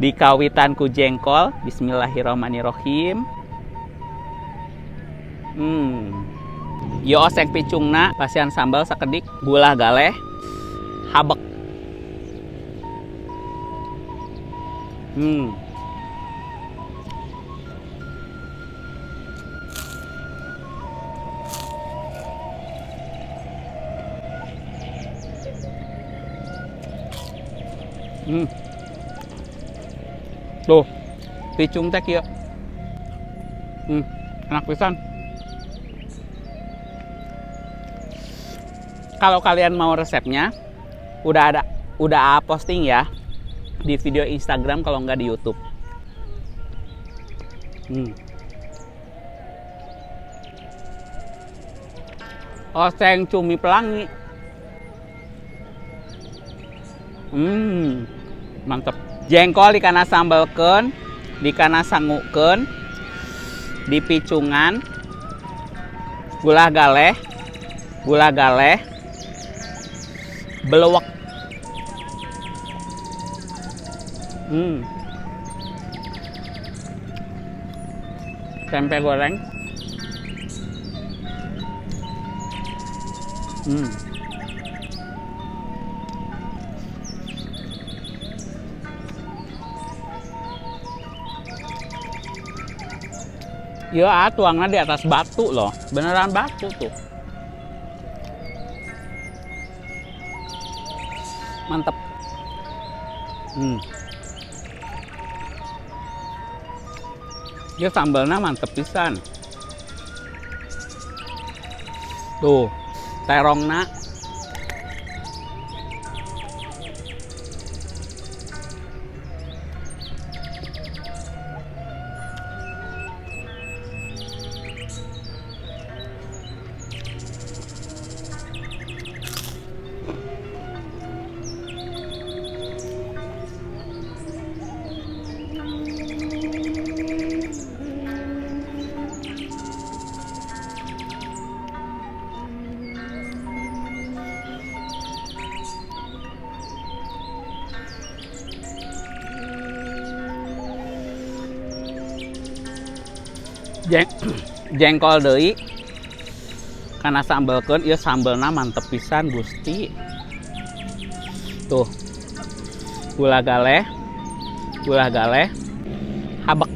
Dikawitan ku jengkol. Bismillahirrahmanirrahim. Ieu oseng picungna, pasihan sambal sakedik, gula galeh, habek. Tuh, picung teh kieu. Enak pisan. Kalau kalian mau resepnya, udah posting ya di video Instagram kalau nggak di YouTube. Oseng cumi pelangi. Mantep. Jengkol dikana sambelkeun, dikana sangukeun, dipicungan, gula galeh, gula galeh, belewek. Tempe goreng. Ya, tuangnya di atas batu loh. Beneran batu tuh. Mantep. Ya sambalnya mantep pisan. Tuh, terongna. Jengkol deui kana sambelkeun, ieu sambelna mantep pisan Gusti. Tuh. Gula galeh, gula galeh, habek.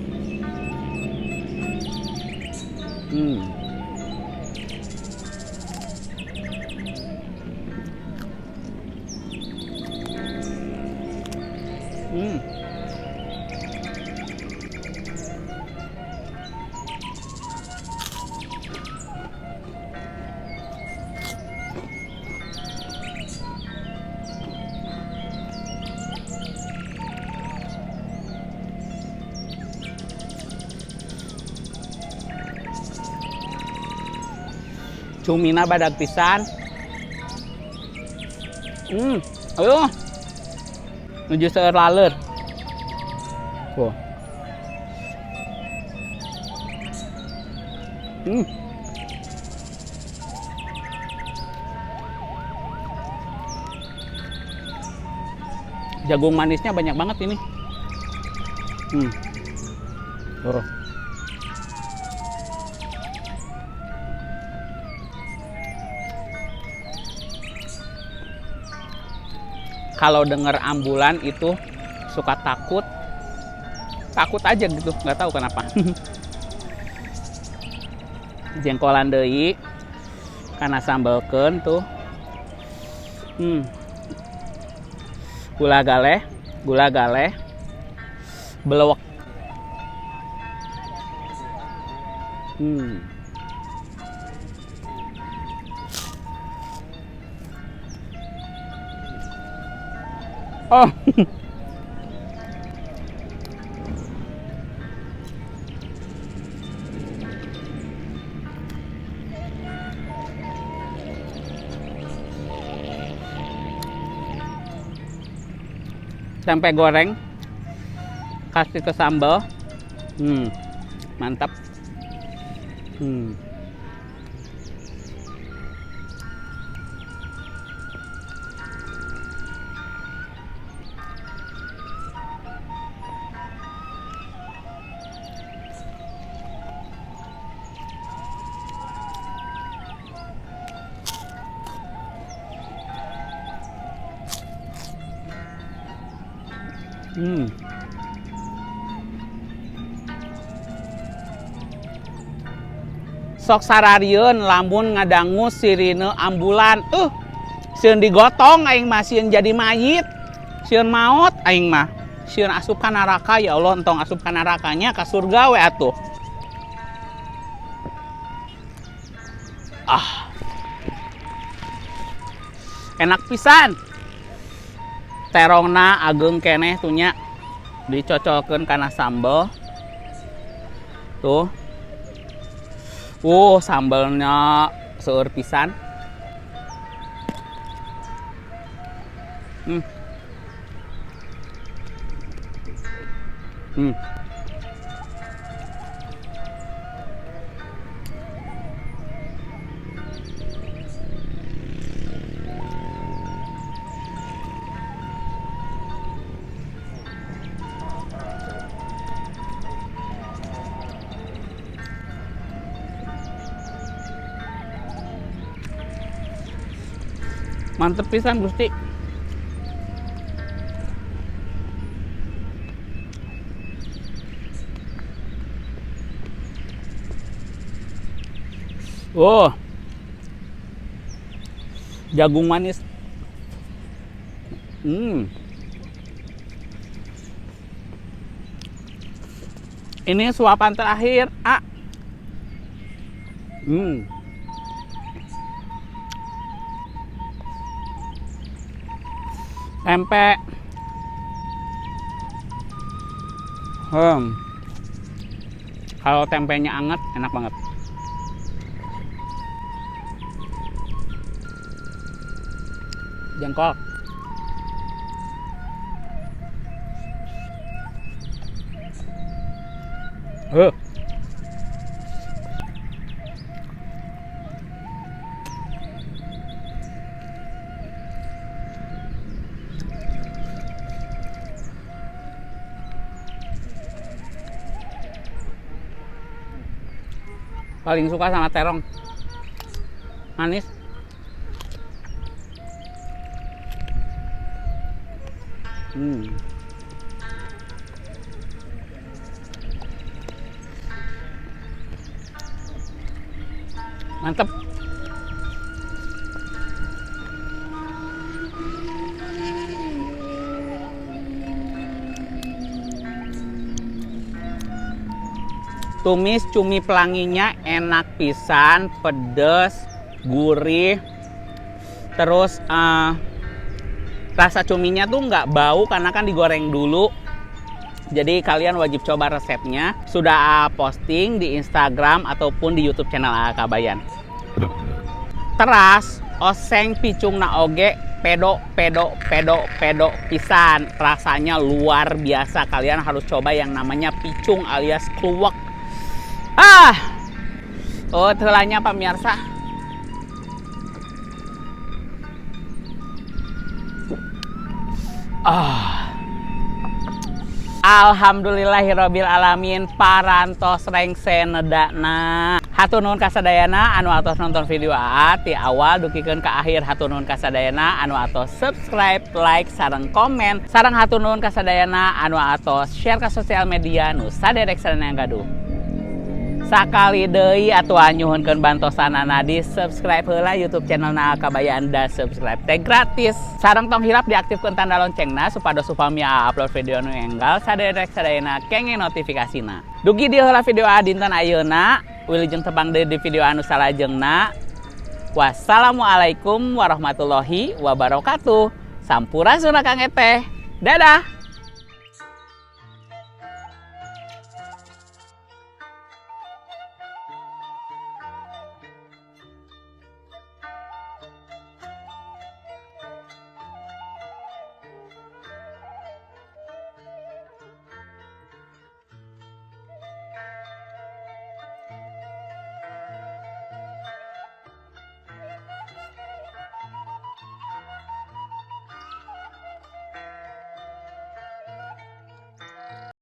Cumina badag pisan. Ayo. Nuju seueur laleur. Tuh. Jagung manisnya banyak banget ini. Tuh. Kalau denger ambulan itu suka takut, takut aja gitu, nggak tahu kenapa. Jengkolan deui, kana sambelkeun tuh. Gula galeh, gula galeh, belewek. Oh. Tempe goreng kasih ke sambal. Mantap. Sok sararieun lamun ngadangu sirine ambulan. Sieun digotong aing mah, sieun jadi mayit. Sieun maot aing mah. Sieun asup ka neraka, ya Allah, entong asup ka nerakanya, ka surga we atuh. Ah. Enak pisan. Terongna ageng keneh tuh nya. Dicocolkeun kana sambel. Tuh. Sambelnya seueur pisan. Mantep pisan Gusti. Oh. Jagung manis. Ini suapan terakhir, A. Tempe. Kalau tempenya anget, enak banget. Jengkol. Paling suka sama terong. Manis. Mantep. Tumis cumi pelanginya enak pisan, pedes, gurih. Terus rasa cuminya tuh nggak bau karena kan digoreng dulu. Jadi kalian wajib coba resepnya. Sudah posting di Instagram ataupun di YouTube channel AA Kabayan. Teras oseng picung na oge pedo pedo pedo pedo pisan. Rasanya luar biasa. Kalian harus coba yang namanya picung alias kluwek. Oh, telanya pemirsa. Alhamdulillahirabbil alamin, parantos rengse nedakna. Hatur nuhun kasadayana anu atos nonton video AA ti awal dugikeun ka akhir. Hatur nuhun kasadayana anu atos subscribe, like, sareng komen. Sareng hatur nuhun kasadayana anu atos share ka sosial media nu saderek sadayana gaduh. Sakali deui atuh nyuhunkeun bantosanana di subscribe heula YouTube channel na Kabayan, da subscribe teh gratis. Sareng tong hilap diaktifkeun tanda loncengna supados upami AA upload video nu enggal saderek sadayana kenging notifikasina. Dugi dieu heula video AA dinten ayeuna, wilujeng tepang deui di video anu salajengna. Wassalamualaikum warahmatullahi wabarakatuh. Sampurasun Akang Eteh. Dadah.